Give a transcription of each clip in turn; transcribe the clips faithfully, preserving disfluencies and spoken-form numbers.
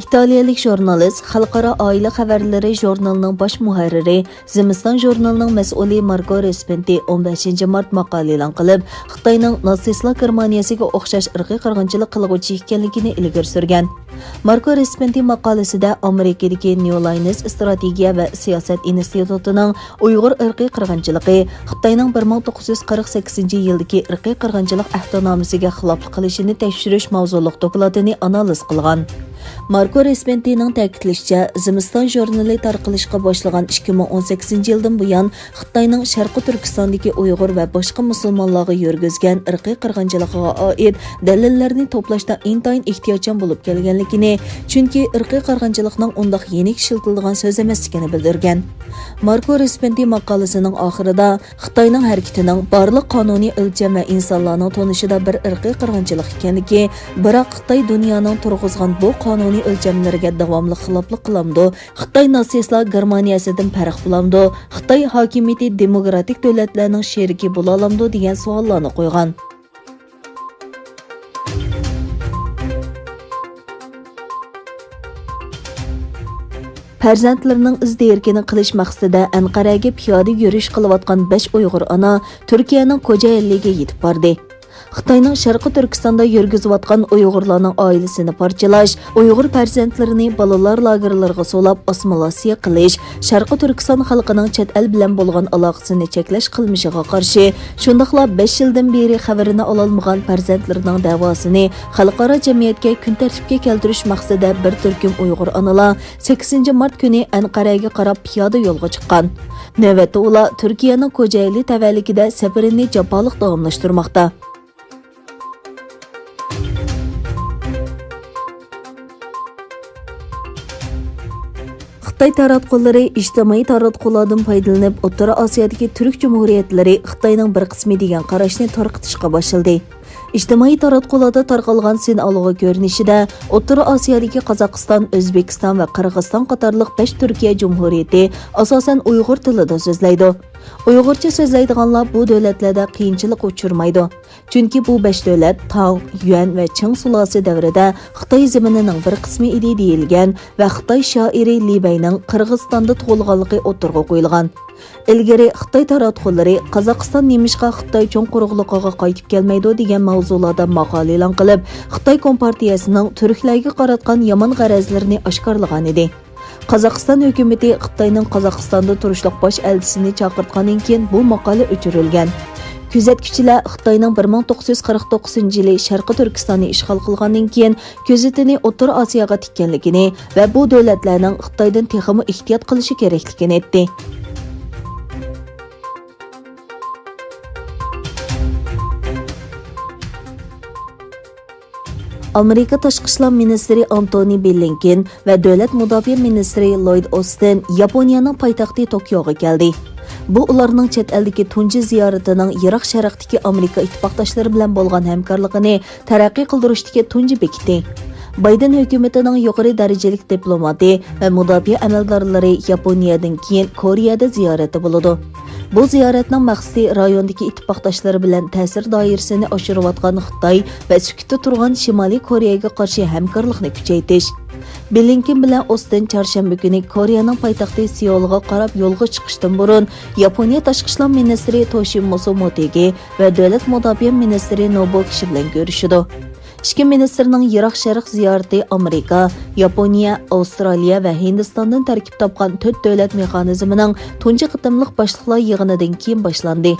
ئىتالىيەلىك ژۇرنالىست، خەلقئارا ئائىلە خەۋەرلىرى ژۇرنىلىنىڭ باش مۇھەررىرى، زىمىستان ژۇرنىلىنىڭ مەسئۇلى ماركو رېسپېنتى ئون بەشىنچى مارت ماقالە ئېلان قىلىپ، خىتاينىڭ ناتسىستلار گېرمانىيەسىگە ئوخشاش ئىرقىي قىرغىنچىلىق قىلغۇچى ئىكەنلىكىنى ئىلگىرى سۈرگەن. ماركو رېسپېنتى ماقالىسىدە ئامېرىكىدىكى نيۇ لاينېس ئىستراتېگىيە ۋە سىياسەت ئىنستىتۇتىنىڭ ئۇيغۇر ئىرقىي قىرغىنچىلىقى خىتاينىڭ بىر مىڭ توققۇز يۈز قىرىق سەككىزىنچى يىلدىكى ئىرقىي قىرغىنچىلىق ئەھدىنامىسىگە خىلاپلىق قىلىشىنى تەكشۈرۈش ماۋزۇلۇق دوكلاتىنى ئانالىز قىلغان. ماركو رېسپېنتىنىڭ تەكىتلىشىچە، زىمىستان ژۇرنىلى تارقىلىشقا باشلىغان ئىككى مىڭ ئون سەككىزىنچى يىلدىن بۇيان، خىتاينىڭ شەرقىي تۈركىستاندىكى ئۇيغۇر ۋە باشقا مۇسۇلمانلارغا يۈرگۈزگەن ئىرقىي قىرغىنچىلىقىغا ئائىت دەلىللەرنى توپلاشتا ئىنتايىن ئېھتىياتچان بولۇپ كەلگەنلىكىنى، چۈنكى ئىرقىي قىرغىنچىلىقنىڭ ئۇنداق يېنىك ئىشلىتىلىدىغان سۆز ئەمەسلىكىنى بىلدۈرگەن. ماركو رېسپېنتى ماقالىسىنىڭ ئاخىرىدا، خىتاينىڭ ھەرىكىتىنىڭ بارلىق قانۇنىي ئۆلچەم ۋە ئىنسانلارنىڭ تونۇشىدا بىر ئىرقىي قىرغىنچىلىق ئىكەنلىكى، بىراق خىتاي دۇنيانىڭ تۇرغۇزغان بۇ قانۇنىي ئۆلچەملىرىگە داۋاملىق خىلاپلىق قىلامدۇ؟ خىتاي ناتسىستلار گېرمانىيەسىدىن پەرق بولامدۇ؟ خىتاي ھاكىمىيىتى دېموكراتىك دۆلەتلەرنىڭ شېرىكى بولالامدۇ؟ دېگەن سوئاللارنى قويغان. پەرزەنتلىرىنىڭ ئىز دېرىكىنى قىلىش مەقسىتىدە ئەنقەرەگە پىيادە يۈرۈش قىلىۋاتقان بەش ئۇيغۇر ئانا تۈركىيەنىڭ كوجائېلىگە يېتىپ باردى. خىتاينىڭ شەرقىي تۈركىستاندا يۈرگۈزۈۋاتقان ئۇيغۇرلارنىڭ ئائىلىسىنى پارچىلاش، ئۇيغۇر پەرزەنتلىرىنى بالىلار لاگېرلىرىغا سولاپ ئاسسىمىلياتسىيە قىلىش، شەرقىي تۈركىستان خەلقىنىڭ چەت ئەل بىلەن بولغان ئالاقىسىنى چەكلەش قىلمىشىغا قارشى، شۇنداقلا بەش يىلدىن بېرى خەۋىرىنى ئالالمىغان پەرزەنتلىرىنىڭ دەۋاسىنى خەلقئارا جەمئىيەتكە كۈن تەرتىپكە كەلتۈرۈش مەقسىتىدە بىر تۈركۈم ئۇيغۇر ئانىلار سەككىزىنچى مارت كۈنى ئەنقەرەگە قاراپ پىيادە يولغا چىققان. نۆۋەتتە ئۇلار تۈركىيەنىڭ كوجائېلى تەۋەلىكىدە سەپىرىنى جاپالىق داۋاملاشتۇرماقتا. خىتاي تاراتقۇلىرى ئىجتىمائىي تاراتقۇلاردىن پايدىلىنىپ، ئوتتۇرا ئاسىيادىكى تۈرك جۇمھۇرىيەتلىرى خىتاينىڭ بىر قىسمى دېگەن قاراشنى تارقىتىشقا باشلىدى. ئىجتىمائىي تاراتقۇلاردا تارقالغان سىنئالوگى كۆرۈنۈشىدە ئوتتۇرا ئاسىيادىكى قازاقىستان، ئۆزبېكىستان ۋە قىرغىزىستان قاتارلىق بەش تۈركىيە جۇمھۇرىيىتى ئاساسەن ئۇيغۇر تىلىدا سۆزلەيدۇ. ئۇيغۇرچە سۆزلەيدىغانلار بۇ دۆلەتلەردە قىيىنچىلىققا ئۇچرىمايدۇ. چۈنكى بۇ بەش دۆلەت تاڭ، يۈەن ۋە چىڭ سۇلالىسى دەۋرىدە خىتاي زېمىنىنىڭ بىر قىسمى ئىدى دېيىلگەن ۋە خىتاي شائىرى لى بەينىڭ قىرغىزىستاندا تۇغۇلغانلىقى ئوتتۇرىغا قويۇلغان. ئىلگىرى خىتاي تاراتقۇلىرى قازاقىستان نېمىشقا خىتاي چوڭ قۇرۇقلۇقىغا قايتىپ كەلمەيدۇ دېگەن ماۋزۇلاردا ماقالە ئېلان قىلىپ، خىتاي كومپارتىيەسىنىڭ تۈركلەرگە قاراتقان يامان غەرەزلىرىنى ئاشكارىلىغانىدى. قازاقىستان ھۆكۈمىتى خىتاينىڭ قازاقىستاندا تۇرۇشلۇق باش ئەلچىسىنى چاقىرتقاندىن كېيىن بۇ ماقالە ئۆچۈرۈلگەن. كۆزەتكۈچىلەر خىتاينىڭ بىر مىڭ توققۇز يۈز قىرىق توققۇزىنچى يىلى شەرقىي تۈركىستاننى ئىشغال قىلغاندىن كېيىن كۆزىتىنى ئوتتۇرا ئاسىياغا تىككەنلىكىنى ۋە بۇ دۆلەتلەرنىڭ خىتايدىن تېخىمۇ ئېھتىيات قىلىشى كېرەكلىكىنى ئېيتتى. ئامېرىكا تاشقى ئىشلار مىنىستىرى ئانتونى بلىنكېن ۋە دۆلەت مۇداپىئە مىنىستىرى لويد ئوستىن ياپونىيەنىڭ پايتەختى توكيوغا كەلدى. بۇ ئۇلارنىڭ چەت ئەلدىكى تۇنجى زىيارىتىنىڭ يىراق شەرقتىكى ئامېرىكا ئىتتىپاقداشلىرى بىلەن بولغان ھەمكارلىقىنى تەرەققىي قىلدۇرۇشتىكى تۇنجى بېكىتى. بايدېن ھۆكۈمىتىنىڭ يۇقىرى دەرىجىلىك دىپلوماتى ۋە مۇداپىئە ئەمەلدارلىرى ياپونىيەدىن كېيىن كورېيەدە زىيارەتتە بولىدۇ. بۇ زىيارەتنىڭ مەقسىتى رايوندىكى ئىتتىپاقداشلىرى بىلەن تەسىر دائىرىسىنى ئاشۇرۇۋاتقان خىتاي ۋە سۈكۈتتە تۇرغان شىمالىي كورېيەگە قارشى ھەمكارلىقنى كۈچەيتىش. بلىنكېن بىلەن ئوستىن چارشەنبە كۈنى كورېيەنىڭ پايتەختى سېئۇلغا قاراپ يولغا چىقىشتىن بۇرۇن ياپونىيە تاشقى ئىشلار مىنىستىرى توشىمىسۇ موتېگى ۋە دۆلەت مۇداپىئە مىنىستىرى نوبۇ كىشى بىلەن كۆرۈشىدۇ. ئىككى مىنىستىرنىڭ يىراق شەرق زىيارىتى ئامېرىكا، ياپونىيە، ئاۋسترالىيە ۋە ھىندىستاندىن تەركىب تاپقان تۆت دۆلەت مېخانىزمىنىڭ تۇنجى قېتىملىق باشلىقلار يىغىنىدىن كېيىن باشلاندى.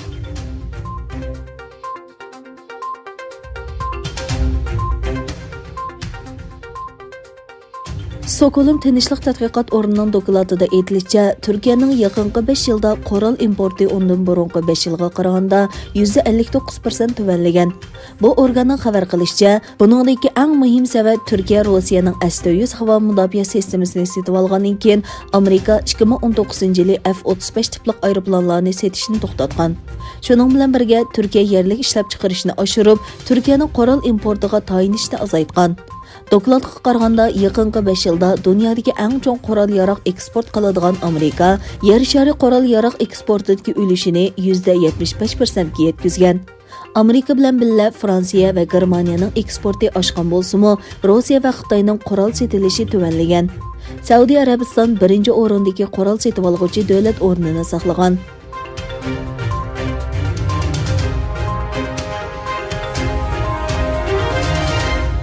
ستوكھولم تىنچلىق تەتقىقات ئورنىنىڭ دوكلاتىدا ئېيتىلىشىچە، تۈركىيەنىڭ يېقىنقى بەش يىلدا قورال ئىمپورتى ئۇندىن بۇرۇنقى بەش يىلغا قارىغاندا يۈزدە ئەللىك توققۇز پىرسەنت تۆۋەنلىگەن. بۇ ئورگاننىڭ خەۋەر قىلىشىچە، بۇنىڭدىكى ئەڭ مۇھىم سەۋەب تۈركىيە روسىيەنىڭ ئەس تۆت يۈز ھاۋا مۇداپىئە سىستېمىسىنى سېتىۋالغاندىن كېيىن، ئامېرىكا ئىككى مىڭ ئون توققۇزىنچى يىلى ئەف ئوتتۇز بەش تىپلىق ئايروپىلانلارنى سېتىشنى توختاتقان. شۇنىڭ بىلەن بىرگە، تۈركىيە يەرلىك ئىشلەپچىقىرىشنى ئاشۇرۇپ، تۈركىيەنىڭ قورال ئىمپورتىغا تايىنىشنى ئازايتقان. دوكلاتقا قارىغاندا، يېقىنقى بەش يىلدا دۇنيادىكى ئەڭ چوڭ قورال-ياراغ ئېكسپورت قىلىدىغان ئامېرىكا يەر شارى قورال-ياراغ ئېكسپورتىدىكى ئۈلۈشىنى يۈزدە يەتمىش بەش پىرسەنتكە يەتكۈزگەن. ئامېرىكا بىلەن بىللە فرانسىيە ۋە گېرمانىيەنىڭ ئېكسپورتى ئاشقان بولسىمۇ، روسىيە ۋە خىتاينىڭ قورال سېتىلىشى تۆۋەنلىگەن. سەئۇدى ئەرەبىستان بىرىنچى ئورۇندىكى قورال سېتىۋالغۇچى دۆلەت ئورنىنى ساقلىغان.